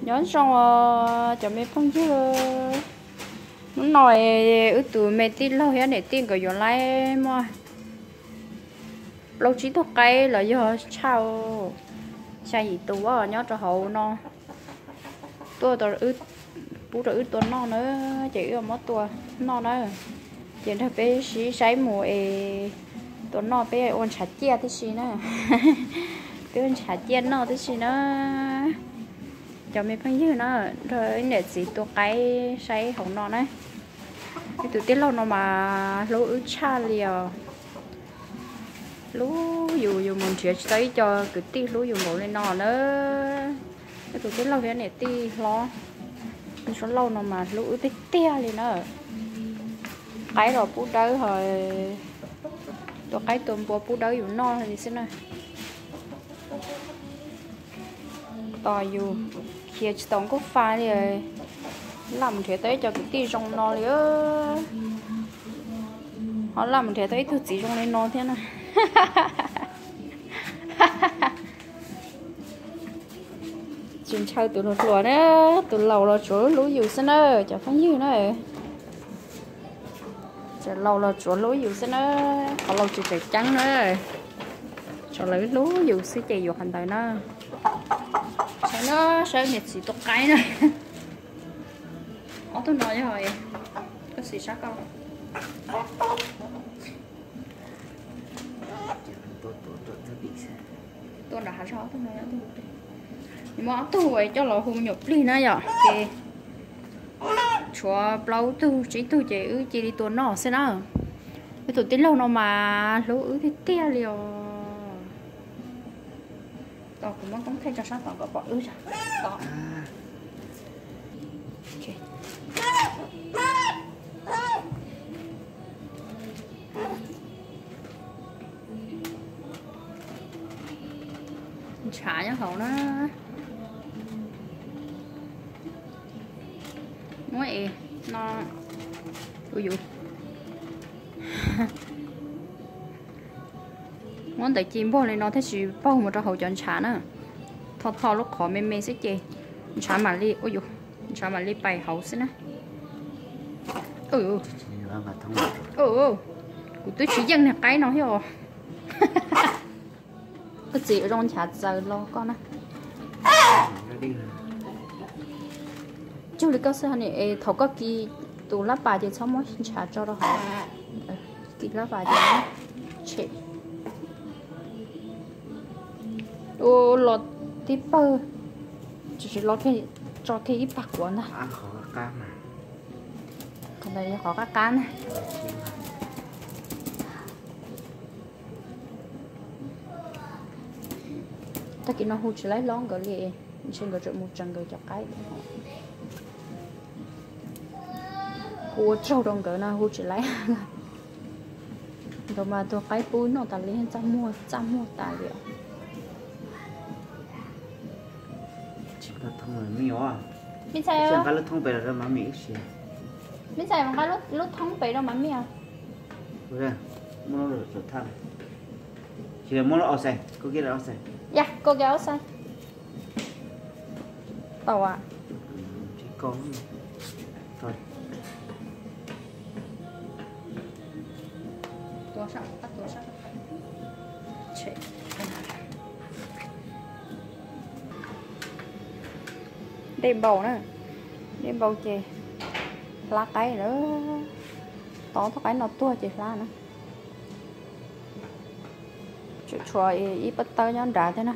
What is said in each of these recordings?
Nyob zoo os cov me phooj ywg, hnub no wb tus me tij laug thiab niam tij nkawd yuav lawv muaj plaub tsib tug qaib los yog tshaj xya yim tus nyob rau hauv no tuaj pub rau wb tua noj na, ces wb muab tua noj na. Ces nrog peb sib saib mus es tua noj peb ua ntshav ciaj tib si na. Peb ua ntshav ciaj noj tib si na. Cov me phooj ywg na, nrog niam txiv tua qaib saib hauv no na. Ib tus tij laug no mas hlub wb tshaj li os. Hlub yus, yus mus nrhiav tsis tau ib co kwv tij hlub yus npaum li no na. Ib tus tij laug thiab niam tij hlob, suab lauj no mas hlub wb tiag tiag li na. Qaib los pub dawb ho, tua qaib tua npua pub dawb yus noj li xwb na. Tos yus khiav tsis tau nkuj fa li, laj mus nrhiav tau ib co kwv tij zoo no li. Ho laj mus nrhiav tau ib tug txiv zoo li no thiab na. Tsis ntshaw tus hluas hluas na, tus laus los tsuav hlub yus xwb na, cov phooj ywg na. Cov laus los tsuav hlub yus xwb na, qhov laus tsis tseem ceeb na. Tsuav lawv hlub yus xwb ces yuav qhov ntawd na. Saib na, saib niam txiv tua qaib na. Ob tug no yog koj xim sab koj. Tua nram hav zog ob tug no, muab ob tug coj los hu me nyuam plig na yom, ces tshuav plaub tug tsib tug ces wb cia li tua noj xwb na. Wb tus tij laug no mas hlub wb tiag tiag li os. Tos kuv muab koob thaij tso sab tod kom pom wb. Ntshav nyob hauv na. Muab es no, ua yus, muab ntawd ci npog li no thiaj tsis paug mus rau hauv cov ntshav na. Tho tho lub qhov me me xwb ces ntshav mam li, ua yus, ntshav mam li pais hauv xwb na. Kuv twb tsis yeej niag qaib no thiab os. Koj txiv zoo nchav txaws los koj na. Cuag li koj xwb, thaum koj kis tus lab pas ces txhob muab ntshav tso rau hauv. Kis lab pas ces tshem. Ua los tib pawg, tsis tsis los kiag, tso kiag ib pag quav ntag. Qhov ntawd yog qhov qab qab na. Tag kis no hu tsis laib hlob nkawd li, ntshe nkawd tseem mus tsees nkawd cov qaib. Kuv ua tsaug rau nkawd no hu tsis laib. Nkawd mas tus qaib pub noj tas li, txaj muag txaj muag tas li. Me ntxhais, nqa lub thoob pem rau mas me ib si. Me ntxhais, nqa lub thoob pem rau mas me. Yog, koj ke outside. Tau. Dej npau na, dej npau ces hlab qaib lawm. Tov tug qaib no tuag ces hlab na. Tshuav ib pab tawb nyob nrad thiab na.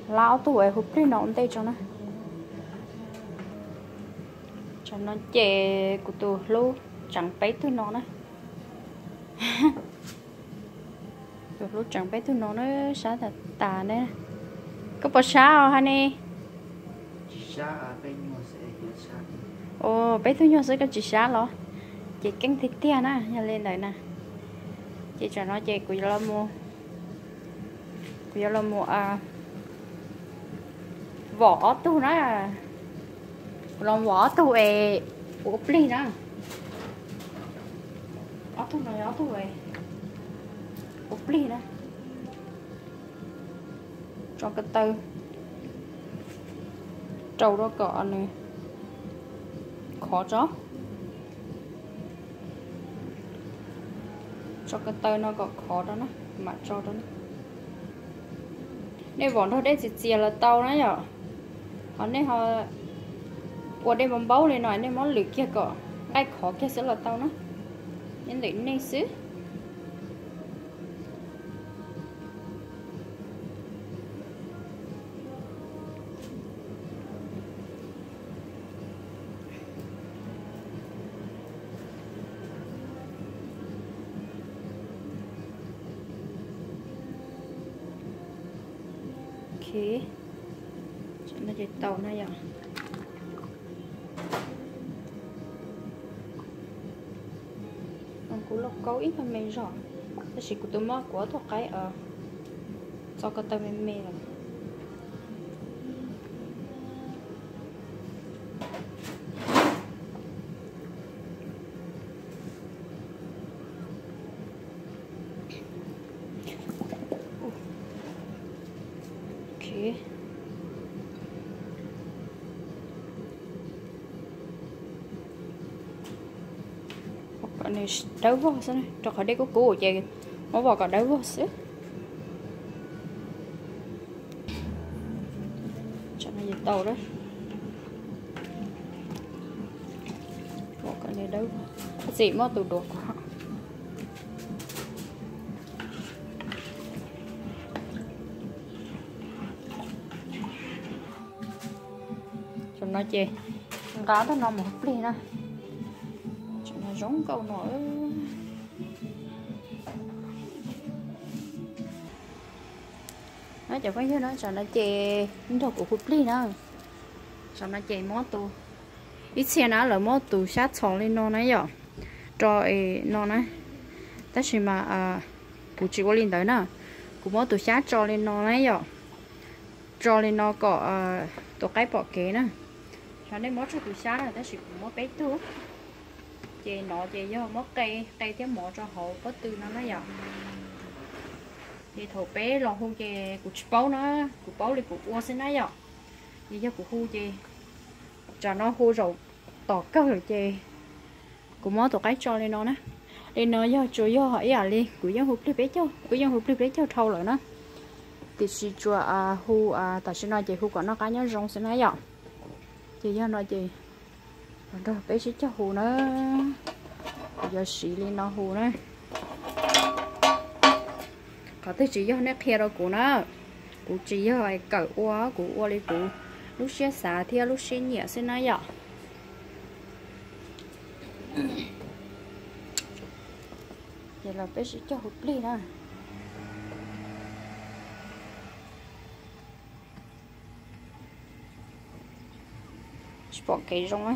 Hlab ob tug es hu plig no ua ntej tso na. Tsam no ces kuv tus hlub tseem peb tug no na. Tus hlub tseem peb tug no na, sab tas tas ne. Koj puas sab os Honey? Ua peb tug nyuag xwb koj tsis sab los? Ces keej tiag tiag na, yog li ntawd na. Ces tsam no ces kuv yuav los, kuv yuav los mus vom ob tug na. Kuv los vom ob tug es ua plig na. Ob tug no yog ob tug ua plig na. Tso ko taw. Rau rau kom nws khov tso. Tso ko taw no kom khov rau na, mam tso rau na. Nej vom nrog dej txias txias los tau na yom. Ho nej ho ua dej npau npaub li no nej muab lwm kiag kom nqaij khov kiag xwb los tau na. Nyob ntawm nej xwb. Ok, no ces tau na yom. Kuv lauj kaub ib tug me zog, tab sis kuv twb muab kuv ob tug qaib txo ko taw me me lawm. Kom nws dawb vog xwb, rau qhov dej kub kub ces muab vom kom dawb vog xwb. Tau lawm, vom kom nws dawb vog. Txim muab tus duav kuv. Tam no ces nqa tag no mus hu plig na. Tam no zoo nkauj no. Cov phooj ywg na, tam no ces nrog kuv hu plig na. Tam no ces muab tus, ib txhia na lawv muab tus xyab txhos li no na yom, rau no na, tab sis mas kuv tsis ua li ntawd na. Kuv muab tus xyab tso li no na yom, tso li no kom tus qaib pom kev na. Xyov nej muab tsawg tus xyab na, tab sis kuv muab peb tug. Ces no ces yog muab qe, qe thiab mov rau hauv pob tw no na yom. Ces thaum peb los hu ces kuv tsis paub na, kuv paub li kuv ua xwb na yom. Ces yog kuv hu ces, tam no hu zaum tom kawg lawm ces kuv muab tus qaib tso li no na. Li no yog tsuas yog ib yam li kuv yeej hu plig peb caug, kuv yeej hu plig peb caug dhau lawm na. Tiam sis tsuas hu, tam sim no ces hu kom noj qab nyob zoo xwb na yom. Ces yog no ces los nrog peb sib caug hu na. Kuv yuav siv li no hu na. Qhov twg tsis yog nej qhia rau kuv na. Kuv tsis yog kawm ua, kuv ua li kuv lub siab xav thiab lub siab nyiam xwb na yom. Ces los peb sib caug hu plig na. Tsis pom kev zoo.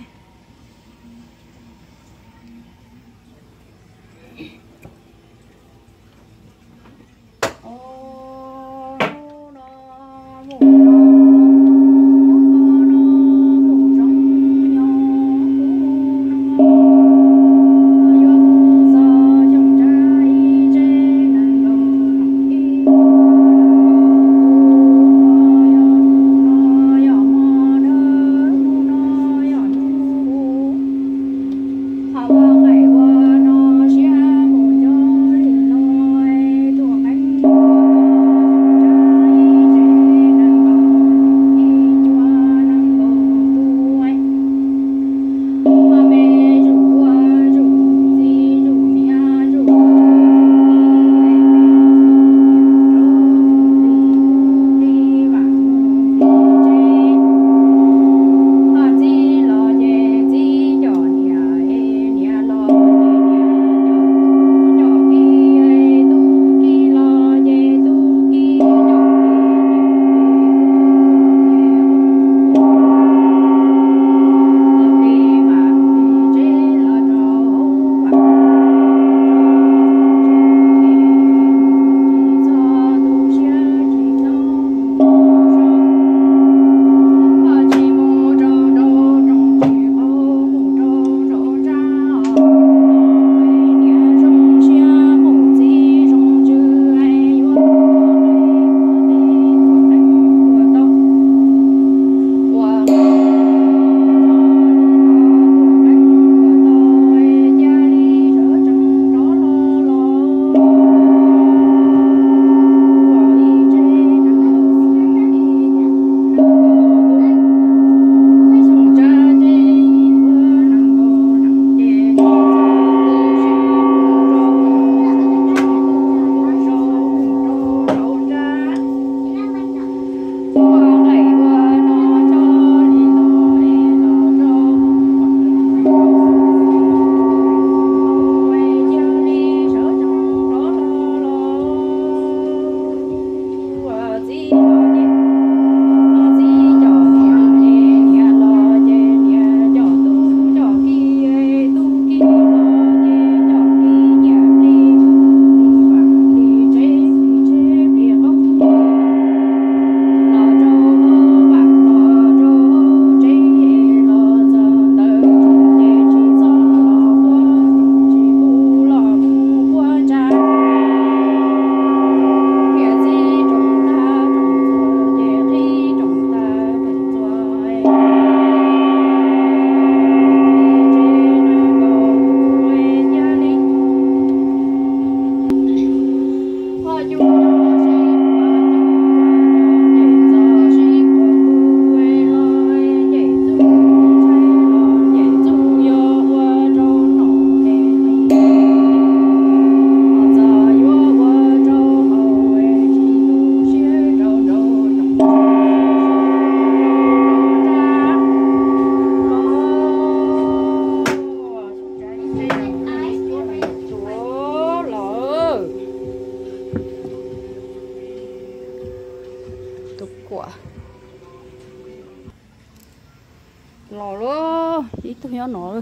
Los lawm, ib tug nyob no,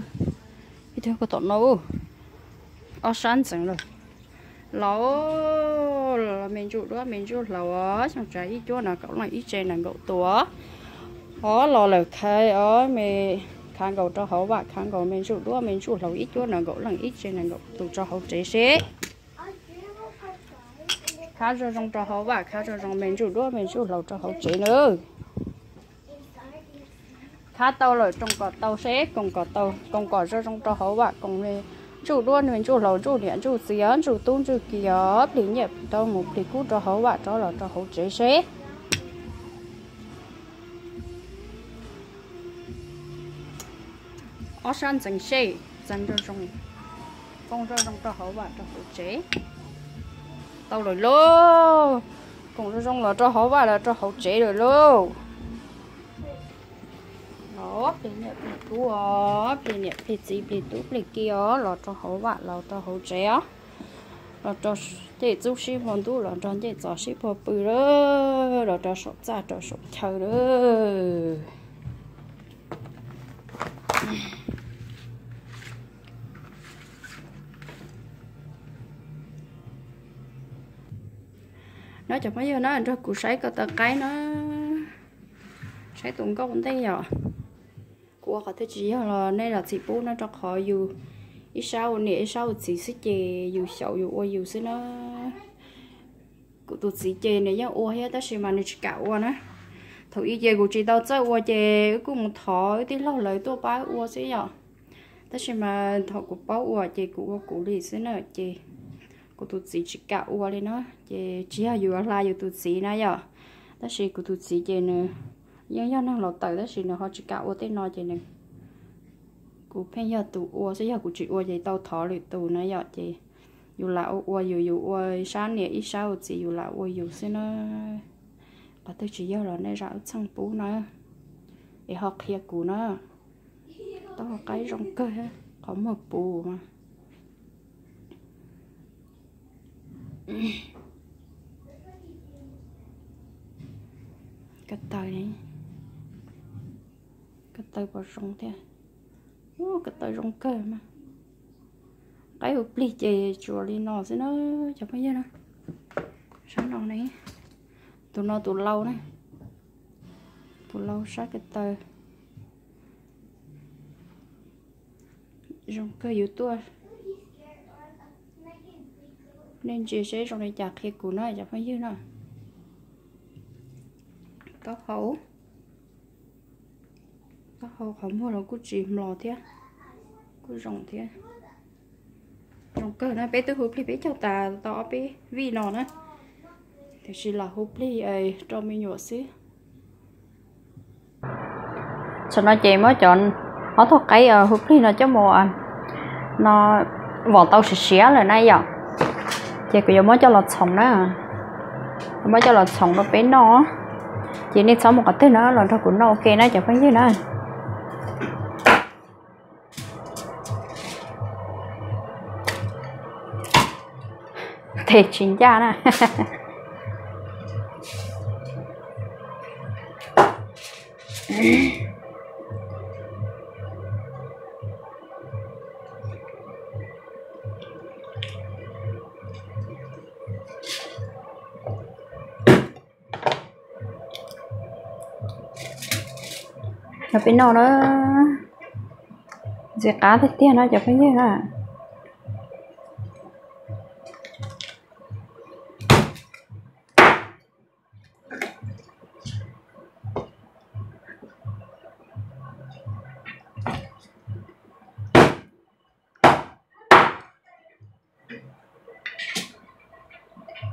ib tug nyob tom no, ob sab ntxeev lawm. Los, me ntsuj duab me ntsuj hlauv os, xyoo tsav ib cuab nees nkaum leej ib tsev nees nkaum tus os. Los lawm, khav os, me khav nkaus rau hauv vaj, khav nkaus me ntsuj duab me ntsuj hlauv ib cuab nees nkaum leej ib tsev nees nkaum tus rau hauv tsev seb. Khav zoo zoo rau hauv vaj, khav zoo zoo me ntsuj duab me ntsuj hlauv rau hauv tsev nawb. Khav tau lawm roos kom tau seb, koom kom tau, koom kom zoo zoo rau hauv vaj, koom me ntsuj duab me ntsuj hlauv ntsuj niam ntsuj txiv os, ntsuj tub ntsuj ki os, plig nyiaj rov mus plig kub rau hauv vaj rov los rau hauv tsev seb. Ob sab ntxeev seb, ntxeev zoo zoo, koom zoo zoo rau hauv vaj rau hauv tsev. Tau lawm lauj, koom zoo zoo los rau hauv vaj los rau hauv tsev lawm lauj. Los plig niam plig tub os, plig niam plig txiv plig tub plig ki os, los rau hauv vaj los rau hauv tsev os. Los rau ncej txub sib puag ntuj, los rau ncej txos sib puag pw lawm, los rau saum txaj rau saum chaw lawm. No cov phooj ywg na, nrog kuv saib ko taw qaib na, saib tus nkauj ntej yom. Kuv ua qhov twg tsis yog los nej zam txim pub na, rau qhov yus ib sab ua niam ib sab ua txiv xwb ces yus xyaum yus ua yus xwb na. Kuv tus txiv ces nws yeej ua thiab tab sis mas nws tsis kam ua na. Thaum ub ces kuv tsis tau txawj ua ces wb kuj mus thov wb tij laug lawv tuaj pab ua xwb yom. Tab sis mas thaum kuv paub ua ces kuv ua kuv li xwb na, ces kuv tus txiv tsis kam ua li na. Ces tsis yog yus hla yus tus txiv na yom, tab sis kuv tus txiv ces nws yeej yog neeg laus tawm tab sis nws ho tsis kam ua tej no ces nws, kuv pheej yog tus ua xwb, yog kuv tsis ua ces tau thov lwm tus na yom. Ces yus lam ua ua yus, yus ua sab niam ib sab ua txiv, yus lam ua yus xwb na. Qhov twg tsis yog los nej zam lub txim pub na, es ho qhia kuv na. Tau qaib zoo kawg, qhov muag puv mas. Ko taw, ko taw puas zoo thiab? Ko taw zoo kawg mas. Qaib hu plig ces tsuas li no xwb na cov phooj ywg na. Sab no ne, tus no tus lau na, tus lau sab ko taw zoo kawg. Yus tuaj, nej ntsia seb zoo li cas qhia kuv na cov phooj ywg na. Taub hau, taub hau qhov muag los kuj tsis mlos thiab, kuj zoo thiab. Zoo kawg na, peb twb hu plig peb caug tas tau ob peb vij no na, tiam sis los hu plig rau me nyuam xwb. Tam no ces muab cov ob tug qaib hu plig no coj mus, no, vom tau siav siav lawm na yom. Ces kuv yuav muab coj los txhoov na, muab coj los txhoov rau peb noj. Ces nej txhob mus qhov twg na, los nrog kuv noj ua ke na cov phooj ywg na. Tes tsis ncaj na. Cov peb noj na, ntxim qab tiag tiag no cov phooj ywg na.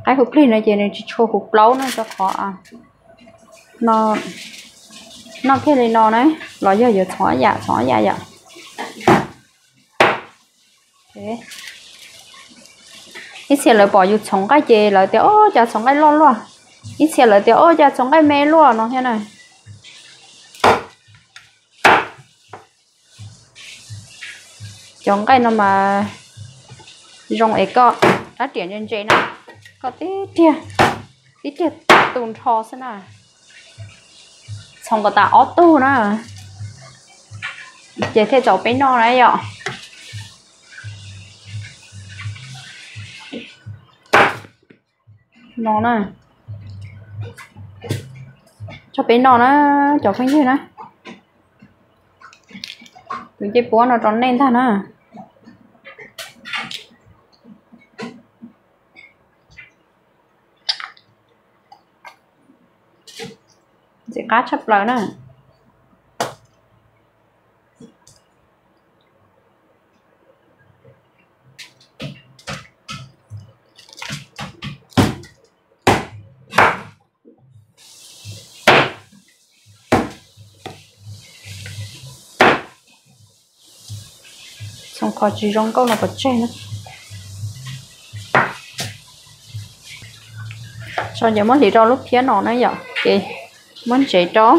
Qaib hu plig no ces nws tsis tshua hu plaub no rau qhov no, noj kiag li no na, los yog yuav txhoov ob yam, txhoov ob yam yom. Ib txhia lawv pom yus txhoov nqaij ces lawv tias, o, cas txhoov nqaij loj luaj. Ib txhia lawv tias, o, cas txhoov nqaij me luaj no thiab na. Cov nqaij no mas zoo es koj rab riam ntse ntse na, koj tib riag, tib riag tu nrho xwb na. Txhoov kom tas ob tug na. Ces thiaj tau peb noj na yom. No na, tso peb noj na, cov phooj ywg na. Kuv cia puab no rau nej ntag na. Ntxim qab tshaj plaws na. Txhoov qhov tsis zoo nkauj no pov tseg na. Tso ces muab hliv rau lub phiab no na yom, ces muab ntsev rau.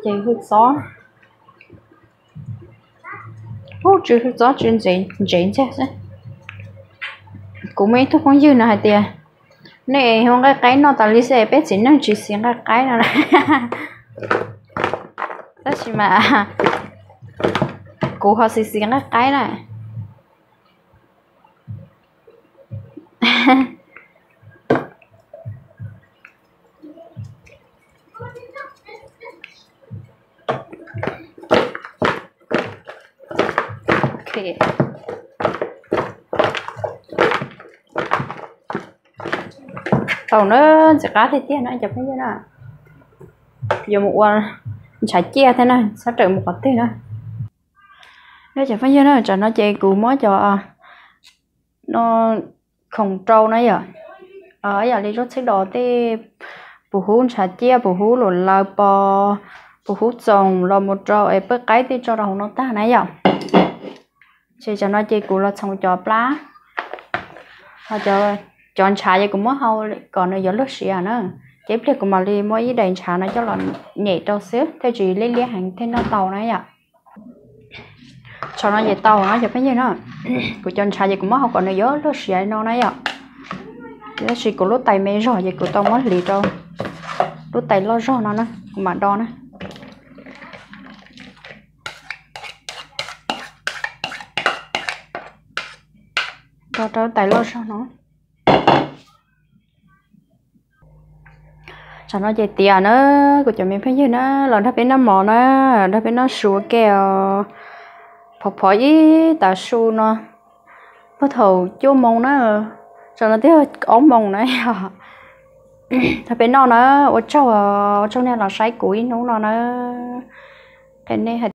Ces hwj txob, ub, tsw hwj txob tsw ntsev ntsev ntag xwb. Kuv muaj ib tug phooj ywg no hais tias, nej hu nqaij qaib noj tas li xwb es peb txiv neej tsis xis nqaij qaib no. Tab sis mas kuv ho xis xis nqaij qaib na. Tau na, ntxim qab tiag tiag na cov phooj ywg na. Yuav mus ua ntshav ciaj thiab na, txhob rawm mus qhov twg na. Cov phooj ywg na, tsam no ces kuv muab cov no khoom rau na yom, yam li zaub txhwb dos tej, puv hub ntshav ciaj, puv hub luam laws pos, puv hub txoos los mus rau es pawj qaib tej tso rau hauv no tag na yom. Ces tsam no ces kuv los txhoov cov plab, cov ntshav ces kuv muab hau kom nws yuav luag siav na. Ces ib pliag kuv mam li muab ib daim ntshav no coj los nyem rau xwb thiaj tsis liab liab heev thiaj noj tau na yom. Tsam no ces tau no cov phooj ywg na. Kuv cov ntshav ces kuv muab hau kom nws yuav luag siav no na yom. Tab sis kuv lub tais me zog ces kuv tau muab hliv rau lub tais loj zog no na, kuv mam do na. Do rau lub tais loj zog no. Tsam no ces tiav na, kuv cov me phooj ywg na, los nrog peb noj mov na, nrog peb noj su ua ke os. Phov phov ib tav su no, puag thaum cuaj moos na, tsam no twb ob moos na yom. Nrog peb noj na, ua tsaug, ua tsaug nej los saib kuv ib hnub no na. Qhia nej hais